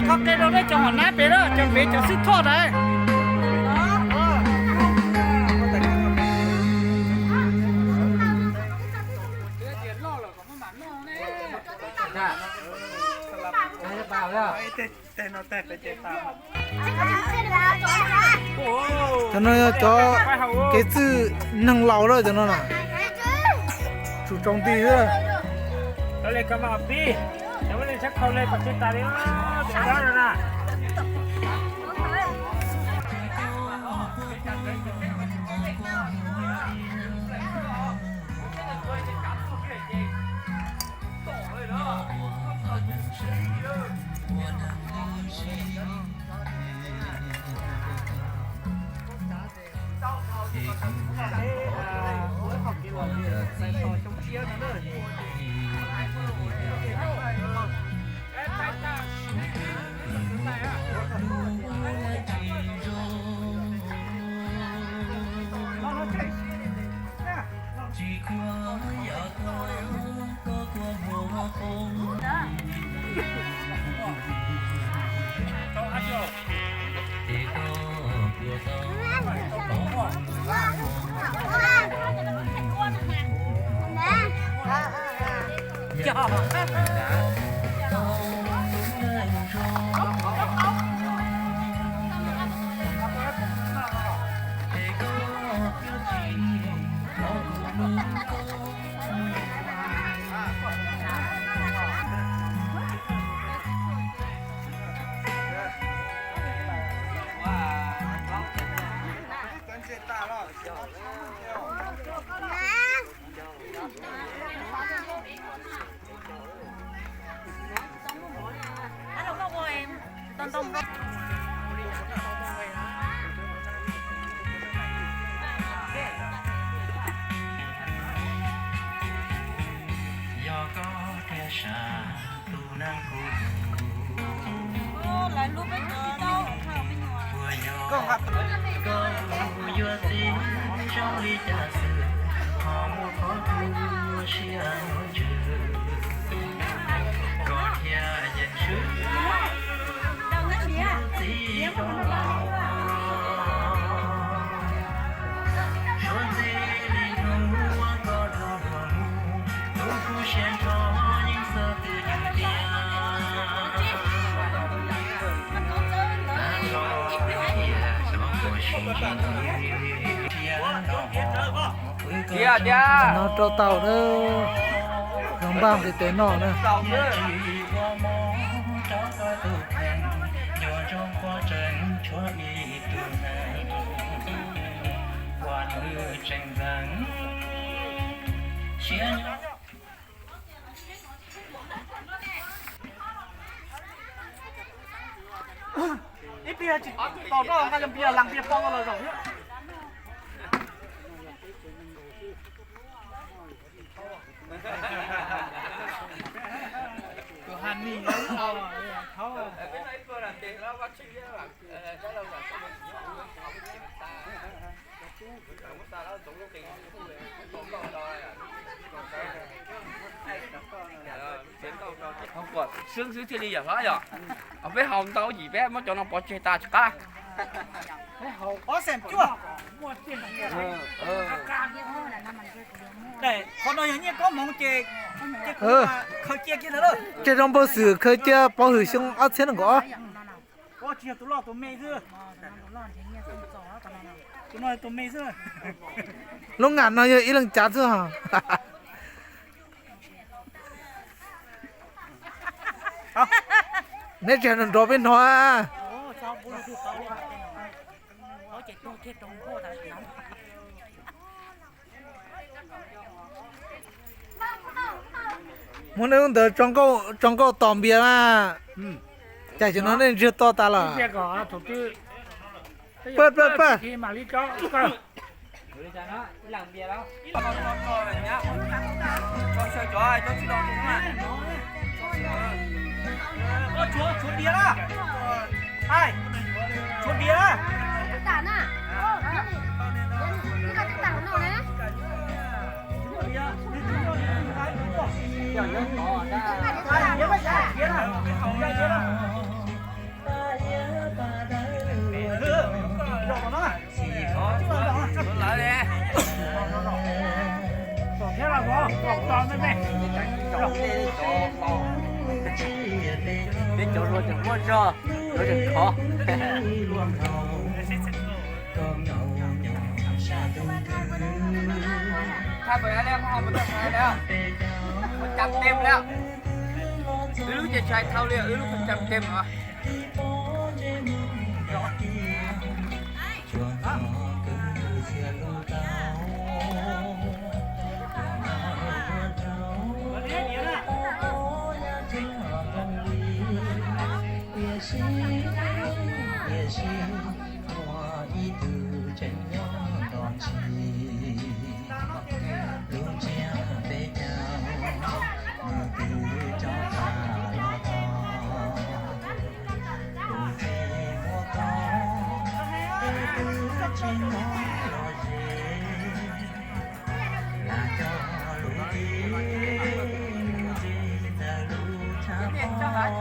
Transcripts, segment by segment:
Qhov qe rau nej cov hom nab pem na, cov pem cov xwb thoj na. Cov no yog cov kev txwj neeg laus lawm cov no na. Tsum tsaus nti xwb. Yog koj thiaj sam tus neeg kuv hlub. Puas yog koj yuav txiv zoo li cas xwb, ho muaj qhov tu siab nuv ntsws, koj thiaj yeej swb txiv rov los. Suav ntxiv li hnub uas koj rov los mus, tus kuv siab nrho yeej xav tias yus tiag. Tiag tiag. No rau tau na, zoo npaj nqis tes noj na. Ib pliag tsis tos noj nqa cov npias las npias poob los zaum thiab. Tus ha ni no thab. Sib xws thiaj li yam hlob yom. Peb haus ntau yim peb muab cov no pov tseg tas tsis qab. Qhov no yog nyiaj koob hmoov ces khaws cia kiag ntawd. Tseg zoo npawg Xwm khaws cia pov hwm xyoo ob txhiab nees nkaum ob. Tsis yog tus loj tus me xwb. Tus no tus me xwb. Lub ngam no yog ib leeg cav xwb. Neb tsis nrov peb hnov. Muab nej lub ntawd tso nkauj tos npias na. Cas cov no nej ntsiag to tas lawm. Pab pab pab. Tshuav diav na. Tshuav diav na. Peb cov hluas tseem muaj zog, hluas tseem khov. Wb lub ces tsis hais tau li, wb lub kuj cam kem os. Tiam sis, tiam sis muaj ib tug tseem nyob nto ntsis, lub ntsiab peb caug, nws twb rov qab los txog. Tus txiv muab koj, es twb tsis muaj los ze, lam cog lub txiv mus ze ntawm lub tshav pob,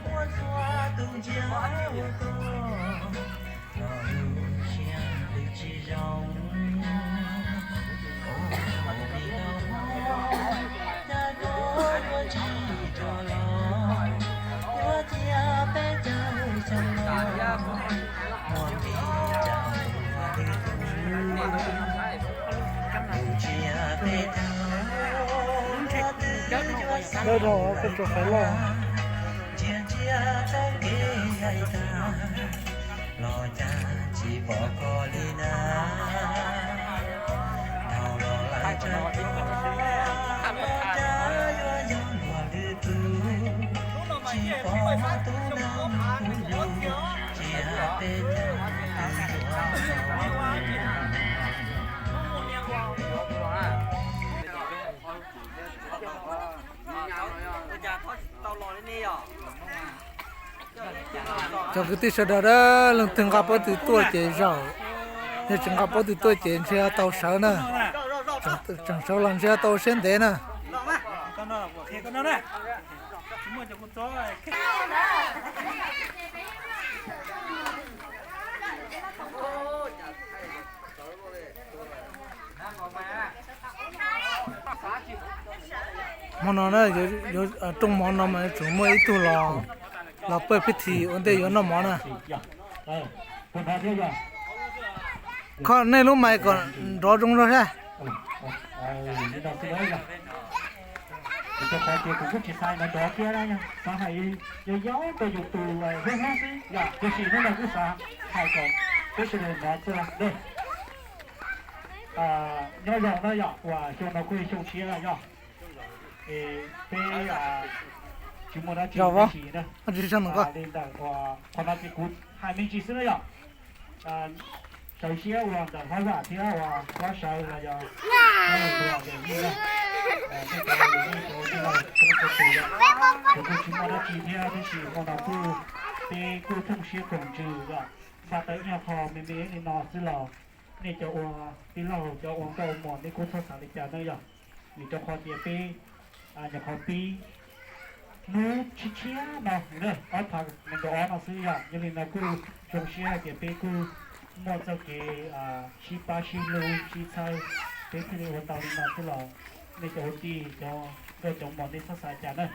muab txhua tus ntsiab ua tuag, los lub siab twb tsis zoo. Ua li tau hmo, cas koj yuav tsis rov los, yuav cia peb caug xyoo no, muaj nqis rau lwm tus. Tus txiv peb caug, twb yuav xav ntsia ntsia tau kev yaim tag, los cas tsis pom koj li na. Dhau los lawm tsawg tuaj, los cas yuav yog luag lwm tus, tsis pom tus neeg kuj yus, cia peb caug twb yuav tau. Cov kwv tij sawv daws, leej twg nqa pob tw tuaj ces zaum, yog tsis nqa pob tw tuaj ces ntshe tau sawv na, tseem sawv los ntshe tau siab ntev na. Hmo no na, rooj mov no mas yuav tsum muaj ib tug los, los pawg pib thi ua ntej yuav noj mov na. Kho nej lub mais kom nrov zoo zog saib. Rau qhov tias kuv kuj tsis xav nrov nrov thiab, xav hais yog yog rau yus tus hlub hlub xwb yom, tiam sis hnub no kuj xav hais kom peb sawv daws nrov txog dej. Nyob zoo na yom, uas xyoo no kuj yog xyoo tshiab yom, es peb tsis muaj dab tsi tab sis na, li ntawm qhov no ces kuv hais me ntsis xwb na yom. Sawv siab uas ntawm hlob Vam thiab uas hlob Sawv los yog hlob Vam Vam Yim na, nej cov uas yog nej cov tij laug txhua leej txhua tus yom, kuv kuj tsis muaj dab tsi thiab tab sis hmo no kuj peb kuj thooj siab koom ntsws yom, xa tau ib nyuag qho me me li no xwb los nej cov ua tij laug cov ua nkauj ua muam nej kuj txhob xav li cas na yom. Vim rau qhov tias peb nyuam qhuav pib hnub tshiab tshiab no, ob phav nees nkaum ob no xwb yom, yog li no kuj zoo siab hais tias peb kuj muaj txoj kev sib pab sib hlub sib txhawb, peb thiaj li ua tau li no xwb los nej cov ua tij cov nkauj cov muam nej txhob xav cas na.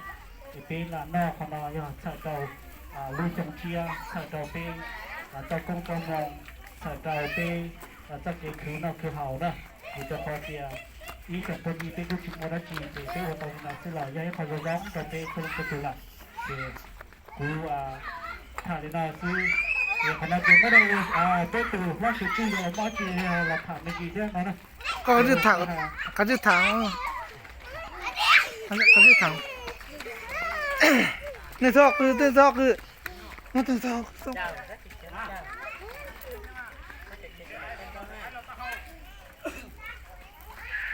Es peb lam noj qhov no yog txhawm rau lub xyoo tshiab, txhawm rau peb txoj koob txoj hmoo, txhawm rau peb txoj kev khwv noj khwv haus na. Vim rau qhov tias ib tsoom phooj ywg peb kuj tsis muaj dab tsi ces peb ua tau li no xwb los yog ib qho zoo zoo rau peb txhua leej txhua tus lawm. Ces kuv tham li no xwb, es qhov no ces muab rau peb tus hlob Suav Tswj los muaj dab tsi los tham me ntsis thiab no na. Koj qab zib tham, qab zib tham, qab zib tham. Nej txhob qw, nej txhob qw.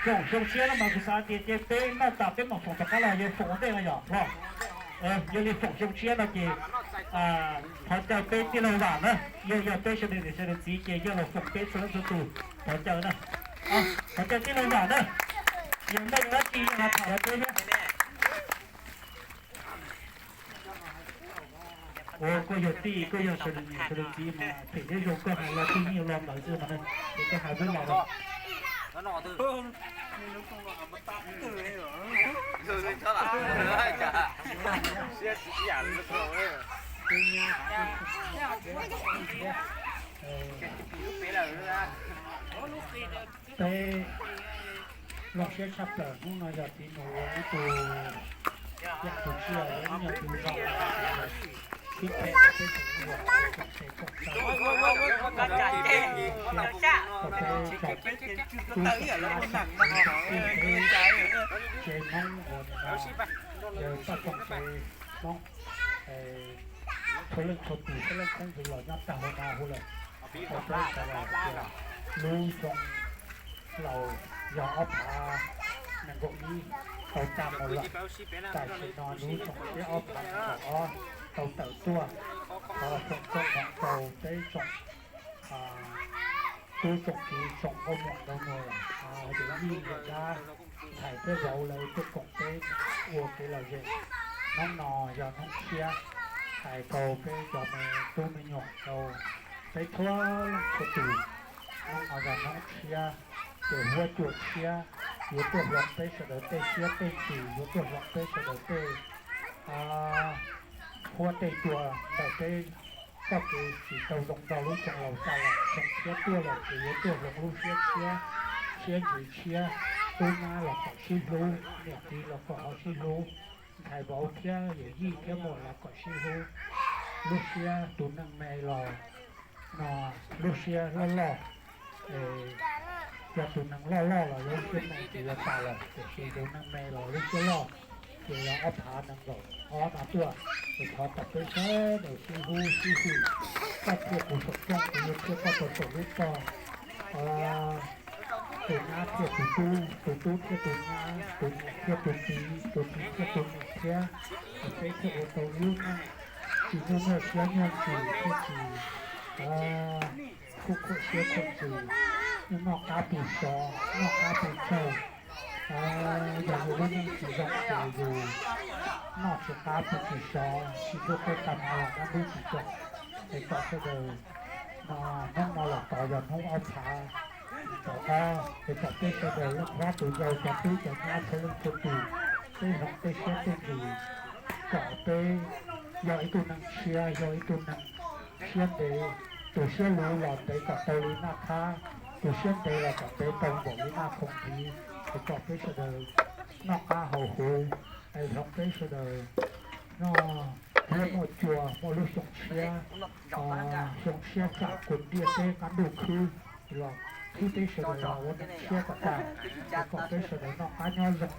Xyoo xyoo tshiab no mas kuv xav tias ces peb noj tas peb mam foom rov qab los yog foom ua ntej no yom los. Yog li foom xyoo tshiab no ces thov caw peb tij laug Vam na, yog yog peb sawv daws niam sawv daws txiv ces yog los foom peb txhua leej txhua tus, thov caw na. Thov caw tij laug Vam na, yog muaj dab tsi yog los tham rau peb thiab. Ua koj yog tij koj yog sawv daws niam sawv daws txiv mas phem thiab zoo koj hais los twg yeej los ntawd xwb no, ces koj hais peb los. Ua, ua, ua, ua, ua, ua, ua, ua, ua, ua, ua, ua, Peb zoo siab tshaj plaws hnub no yog txiv nus ua ib tug yam tus tsiaj ua ib nyuag tus zoo sib phem peb tseem ua tseem tes kom tau tau peb tau tub tub tsev Hmoob uas nim no yawg Paj Txooj Xeeb Hmoob txhua leej txhua tus xeeb leej xeeb ntxwv los nyob tag hauv no hu lawm rau peb sawv daws tias lub xyoo laus yog ob phav nees nkaum ib tau tag mus lawm. Tam sim no lub xyoo tshiab ob phav nees nkaum ob tau tawm tuaj, thov foom koob hmoov rau peb tsoom tub tsoom kiv tsoom nkauj muam nraug nus, yawm yij yawm dab, ntxhais thiab vauv lawv tuaj koom peb ua kev lom zem. Hnub no yog hnub tshiab, hais rau peb cov me tub me nyuam rau peb txhua leej txhua tus, hnub no yog hnub tshiab, ces huab cua tshiab yuav tuaj hloov peb sawv daws tej siab tej ntsws, yuav tuaj hloov peb sawv daws tej huab tej cua ntawm peb txoj kev tsis tau zoo rau lub xyoo laus tas lawm. Xyoo tshiab tuaj lawm ces yuav tuaj hloov lub siab tshiab, siab ntsws tshiab, tub nyab los kom sib hlub, niam txiv los kom ho sib hlub, ntxhais vauv thiab yawm yij thiab muam los kom sib hlub. Lub siab tus neeg me los no lub siab loj loj, yog tus neeg loj loj los lub siab me ces yuav tas lawm, tiam sis tus neeg me los lub siab loj ces yog ob phav nees nkaum ob no tuaj. Es thov kom peb sawv daws sib hlub sib hwm, koj thiab kuv saum rooj, kuv yuav thiab koj rau saum lub toj, tus nyab thiab tus tub, tus tub thiab tus nyab, tus niam thiab tus txiv, tus txiv thiab tus niam thiab, es peb thiaj ua tau ib lub neej tsis nyuaj nyuaj siab nyuaj ntsws thiab tsis khuam khuam siab khuam ntsws, noj qab pw sov, noj qab pw tsaug. Yog yus lub neej tsis zoo ces yus noj tsis qab pw tsis sov, tsis tuaj tej tag no los dab ntub tsis tsaug. Es kom sawv daws, hnub no los tod yog hnub ob phav nees nkaum ob, es kom peb sawv daws leej hlob tus yau cov tub cov nyab txhua leej txhua tus, peb hloov peb siab tej ntsws, kom peb yog ib tug neeg tshiab, yog ib tug neeg siab ntev, tus siab luv los ntev kom tau li naj thab, tus siab ntev los kom ntev tau npaum li naj khoom nthiv, es kom peb sawv daws noj qab haus huv, es hloov peb sawv daws noj huab noj cua, muaj lub xyoo tshiab, xyoo tshiab tsam kua ntiaj teb qab ntuj khwb, los khwb peb sawv daws los ua neeg tshiab kom tag, es kom peb sawv daws noj qab nyob zoo.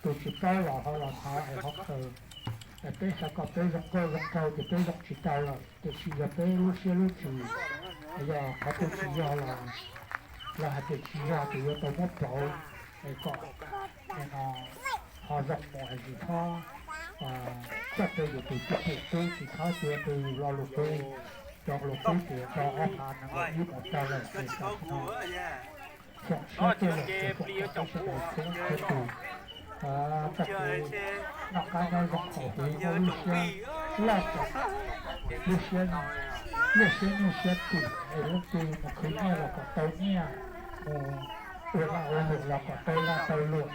Tus tsis paub los ho los hnov es ho khaws. Es peb xav kom peb zoo nkauj zoo nraug ces peb zoo tsis tau lawm, tiam sis yog peb lub siab lub ntsws, yog qhov twg tsis yog los, los hais tias tsis yog ces yuav tau muab pauv, es kom nim no ho zoo mus es tsis txhob coj rau yus tus cwj pwm qub, tsis txhob cia tus lo lus qub, cov lus qub ces rau ob phav nees nkaum ib mus tag lawm ces tam sim no xyoo tshiab tuaj lawm ces foom kom peb sawv daws txhua leej txhua tus txoj kev noj qab nyob zoo haus huv, muaj lub siab loj, lub siab, lub siab nyuj siab twm, es leej twg mus khwv nyiaj los kom tau nyiaj, mus ua lag ua luam los kom tau lag tau luam,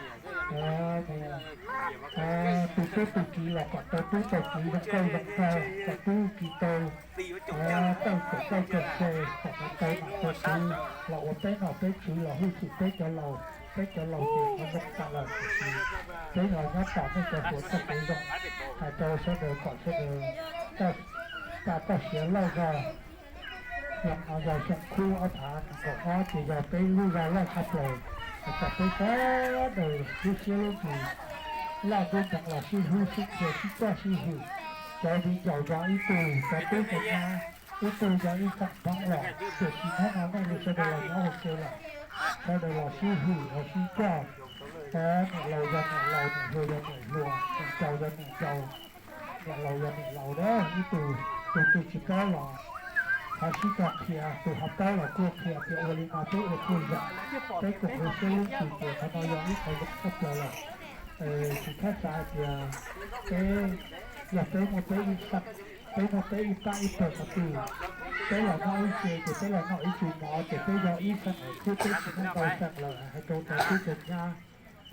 mus tu tub tu kiv los kom tau tub tau kiv zoo nkauj zoo nraug, kom tub kiv tau tawj kaum tawj kaum se, kom mus tau nom tau tswv los ua peb nom peb tswv los hwj chim peb cov laus, peb cov laus ces qhov zoo tas lawm tiam sis peb los nyob tom nej cov hluas txoj kev zoo, hais rau sawv daws kom sawv daws tsa txoj sia loj zog. Xyoo no yog xyoo khub ob phav nees nkaum ob ces yog peb lub zog loj tshaj plaws, es kom peb sawv daws lub siab lub ntsws loj ntuj nteev los sib hlub sib qhia sib coj sib hwm. Cov viv ncaus yog ib tug, cov tub cov nyab ib tug, yog ib xeem Hmoob los, tiam sis hnub no nej li sawv daws los nyob hauv tsev lawm, sawv daws los sib hwm los sib coj. Niam laus yog niam laus, niam hluas yog niam hluas, niam ncaus yog niam ncaus, niam laus yog niam laus, ib tug, tus twg tsis paub los thov sib cog qhia, tus ho paub los kuj qhia tias ua li no peb ua kuj zoo, peb koom ua siab lub ntsws ces qhov no yog ib qho zoo tshaj plaws lawm. Tsis txhob xav hais tias peb, yog peb muaj peb ib xeem, peb muaj peb ib pab ib pawg qhov twg, peb los noj ib ce ces peb los noj ib ce mov ces peb yog ib xeem lawm xwb, peb tsis muaj ntau xeem lawm. Hais rau cov tub cov nyab,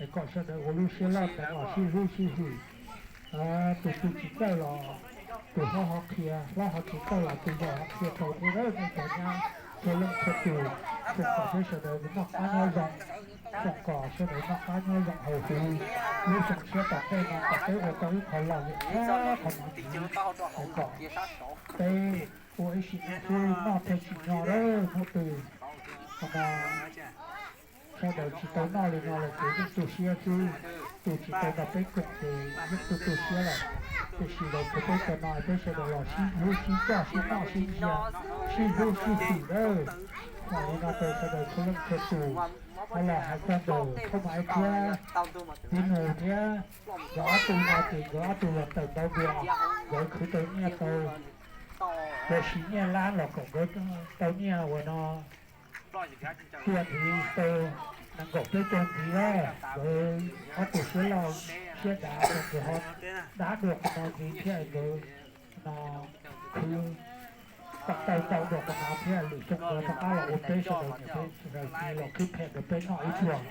es kom sawv daws ua lub siab loj ntev los sib hlub sib hwm. Tus twg tsis txawj los tus hlob ho qhia, hlob ho tsis txawj los tus yau ho qhia rau thiab. Nej cov nyab txhua leej txhua tus, foom kom peb sawv daws noj qab nyob zoo, foom kom sawv daws noj qab nyob zoo hauv huv lub xyoo tshiab tom ntej no kom peb ua tau ib qho loj li qhov no ntxiv, kom peb ua ib sim neej noj thiaj tsim nyog lawm hnub twg. Qhov no sawv daws tsis tau noj li no lawm ces yeej tu siab xwb. Tus tsis tau nrog peb koom ces yeej tu tu siab lawm. Tiam sis los txog peb cov no peb sawv daws los sib hlub sib coj sib noj sib ntsia, sib hlub sib hwm lawm. Thaum li no ces sawv daws txhua leej txhua tus, los hais txog ntawm Thoj Maiv thiab Tib Nus thiab nkawd ob tug no ces nkawd ob tug los tawm ntau dua, nkawd khwv tau nyiaj tau, nkawd siv nyiaj lab los kom nkawd tau nyiaj uas no tuaj ntxiv tau nees nkaum peb caug ntxiv na. Nkawd ob tug siab loj siab dav, nkawd ho dab dua qhov no ntxiv thiab nkawd no khwv kom tau ntau dua qhov no thiab. Lwm xyoo nkawd rov qab los ua peb sawv daws niam peb sawv daws txiv los qhib phem rau peb noj ib pluag,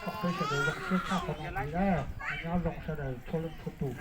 kom peb sawv daws zoo siab tshaj qhov no ntxiv na. Nyob zoo sawv daws txhua leej txhua tus.